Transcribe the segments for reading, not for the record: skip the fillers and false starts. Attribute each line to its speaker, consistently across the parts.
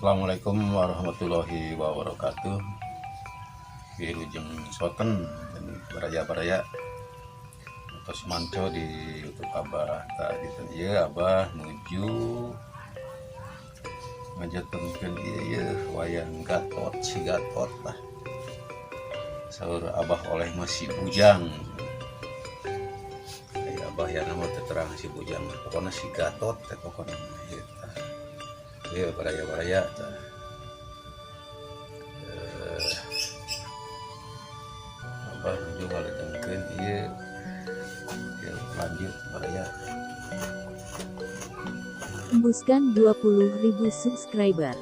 Speaker 1: Assalamualaikum warahmatullahi wabarakatuh. Wilujeng sonten dan baraya-baraya tos manco di YouTube Abah. Tadi tadi ya Abah nuju ngajatenkeun ieu ieu wayang Gatot, si Gatot lah. Saur Abah oleh masih bujang. Aya Abah ya nama terang si bujang, pokoknya si Gatot teh pokoknya ieu tah. Ieu baraya-baraya tah. Abah nuju ngaletengkeun ieu. Ieu lanjut baraya.
Speaker 2: Tembuskan 20.000 subscriber.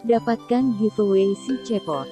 Speaker 2: Dapatkan giveaway si Cepot.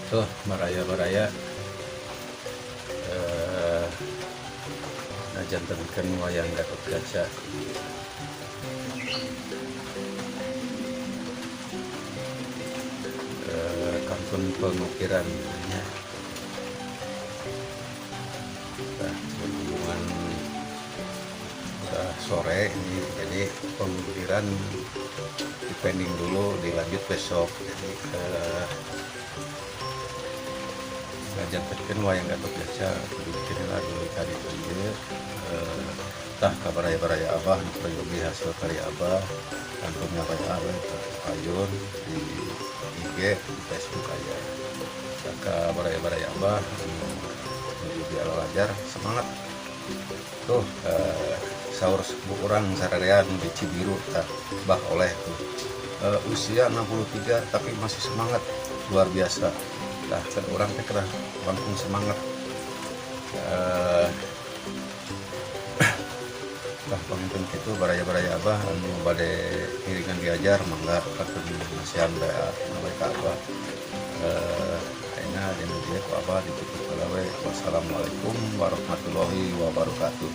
Speaker 1: Tuh, baraya-baraya ngajantenkeun wayang Gatot Kaca. Kantun pengukiran nya. Nah, berhubungan udah sore ini, jadi pengukiran dipending dulu, dilanjut besok. Jadi ngajantenkeun wayang Gatot Kaca dibikin lah dulu tadi ieu. Tah, ka baraya-baraya Abah nu prayogi hasil karya Abah, kantun WA we payun di IG, di Facebook aya. Tah, ka baraya-baraya Abah anu nuju belajar, semangat tuh. Saur urang sarerean di Cibiru, tah, Bah Oleh tuh, usia 63 tapi masih semangat luar biasa. Tah, kan urang teh kedah langkung semangat. Tah, panginten kitu, baraya-baraya Abah anu bade ngiringan diajar, mangga kantun masihan WA na ka Abah. Ayeuna dina dieu ku Abah ditutup heula we. Wassalamualaikum warahmatullahi wabarakatuh.